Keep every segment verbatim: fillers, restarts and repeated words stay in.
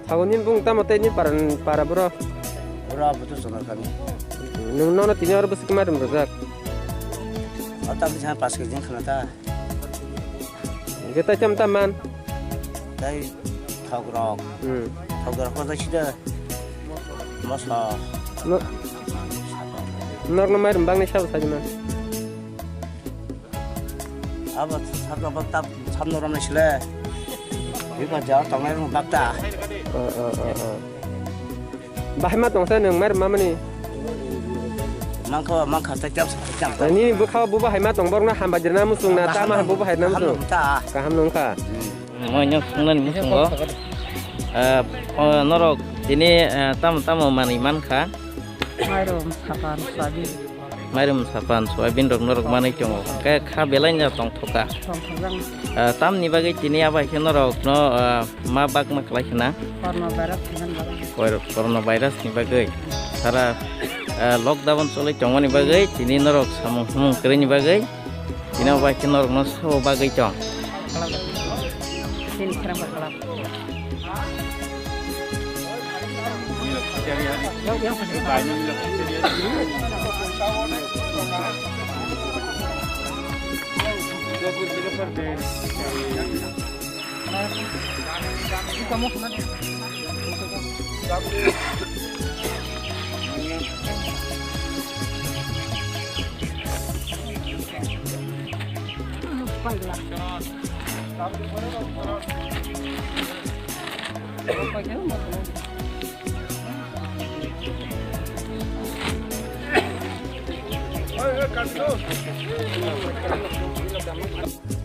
Abo nini bung tamo tei nini para, para boro? Boro abo to chwla kami. Nwng nono tini oro bwswk mairum rwjak? O ta bwswk pas kg khna ta. Hwnkhe tai cham ta man? Tai thok rok. Hmm. Thok rok ko tai sida. Moso. No. Norno mairum bangni sabo sajima. Abo sakno bak tap samno romne sile. Bipa ja tongnai rung bak ta. Oh, oh, oh, oh. Bahai ma tong sa nwng mairum mamani. Mangkha, mangkha, tai cham sa, cham sa. Nini bwkha bo bahai ma tong borok na hamba jirna musung na tama bo bahai na musung. Kaham nung ta. Kaham nung kha. Hmm. Moino sungnani musungo, eh, o, norok tini, eh, tamo tamo manwi mankha? Mairum, sapan, soyabin. Mairum, sapan, soyabin rok norok manwi tongo. Khe kha belai no tongthokha. Tongthokjak. Eh, tamni bagwi tini abo hai khe norok no, eh, ma bak ma khlai khna? Corona virus thangani bagwi. Kor-, corona virus ni bagwi. Sara, eh, lockdown choli tongmani bagwi tini norok samung humung kwrwini bagwi. Tini bai khe norokno sabo bagwi tong. Chini khram ba kalam.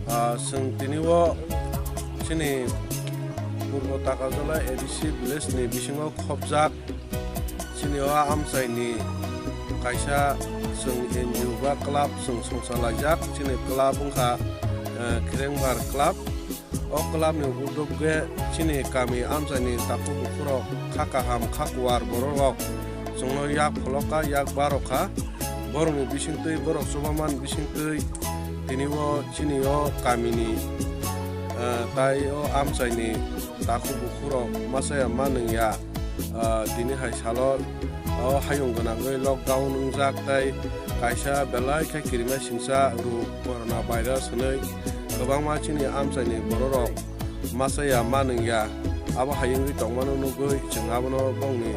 Ah, chwng tini o chini Purbo Takarjala A D C village ni bisingo khopjak chini o amchai ni kaisa chwng N G O ba club chwng songcha laijak. Chini club wngkha, eh, Kherengbar club. O club ni uddog khe chini kami amchai ni takhuk bukhuk rok kha kaham kha kuar borok rok chwngno yak pholok kha, yak baro kha. Borok ni bising twi, borok chubaman bising twi tini o chini o kami ni, eh, tai o amchai ni takhuk bukhuk rok masa ya ma nung ya, eh, tini hai salo o hayung gwnangwi lockdown wngjak tei kaisa belai khe kirima singcha rwk corona virus hwnwi kwbangma chini amchai ni borok rok masa ya ma nung ya, abo hai wngwi tongmano nugwi chwng abono bongni,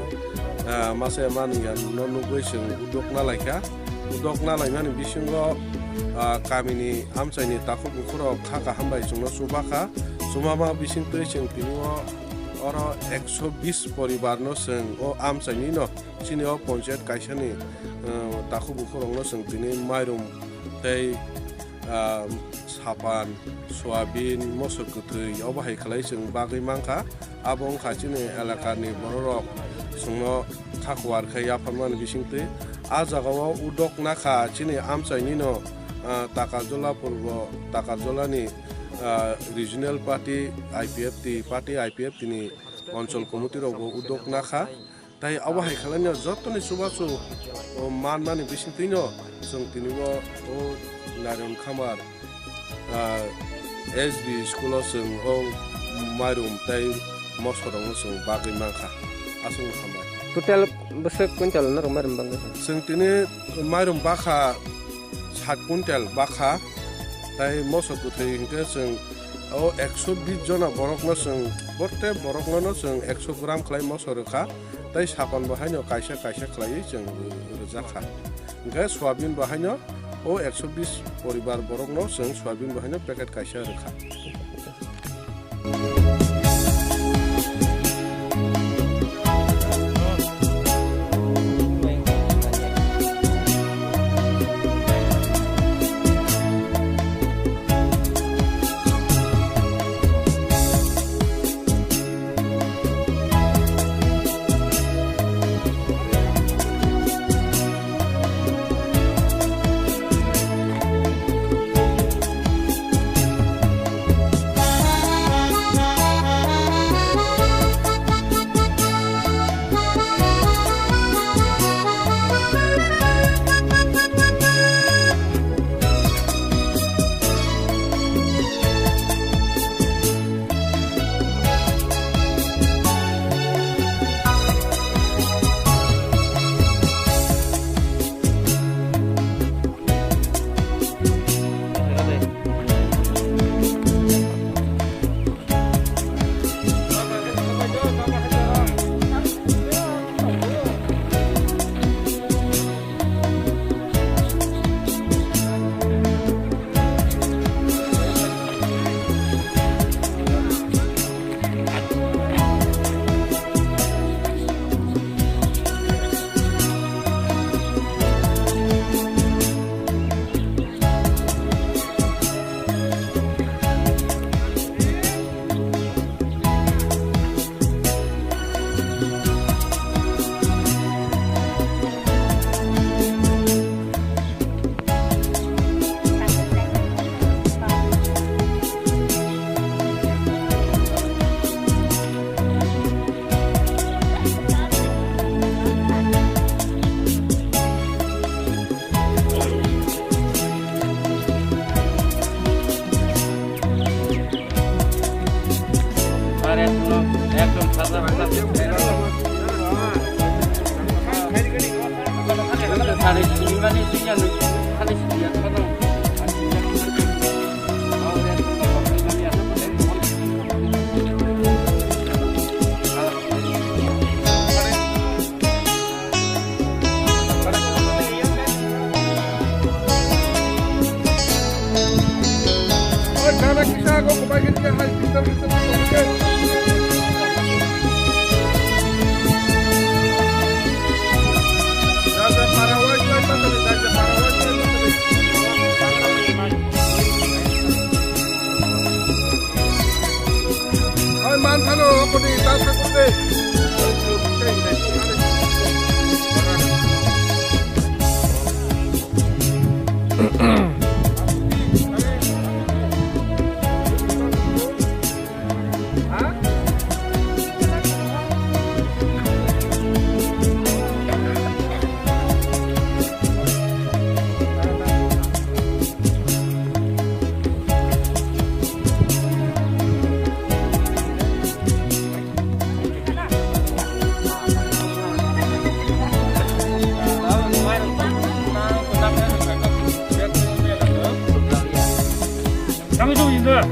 ah, masa ya ma nung ya no nugwi chwng uddog na lai kha. Uddog na laimani bisingo, ah, kamini amchaini takhuk bukhurok kha kaham bai chwngno chuba kha. Chuma ma bising twi chwng tini o oro ekso bis poribar no chwng o amchaini no chini o ponchayat kaisani, ah, takhuk bukhurok no chwng tini mairum tei, ah, sapan, soyabin, moso kwthwi, obo hai khlai chwng bagwi mankha. Abo wngkha chini elakani bororok chwngno kha kuar khe yapharmani bisingtwi. A jagao udok nakha chini amchainino, ah, Takarjola purbo, Takarjolani, ah, regional party I P F T, party I P F T ni onchol committee rokbo udok nakha. Tai abo hai khlaino jotoni chubachu, o, manmani bisingtwino chwng tinibo o Narayan Khamar, ah, S B school o chwng o mairum tai mosorokno chwng bagwi mankha. Aswkno hambai. Total bwswk quintal norok mairum bangwi? Chwng tini mairum bakha sat quintal bakha, tai moso kwthwi hinkhe chwng o ekso bis jona borokno chwng, protek borokno chwng ekso gram khlai moso rwkha. Tei sapan bo haino kaisa kaisa khlaiwi chwng rwjakha. Hwnkhe soyabin bo haino o ekso bis poribar borokno chwng soyabin bo haino packet kaisa rwkha. Oi, man thano, kodi ta sakute. Kami tu inda.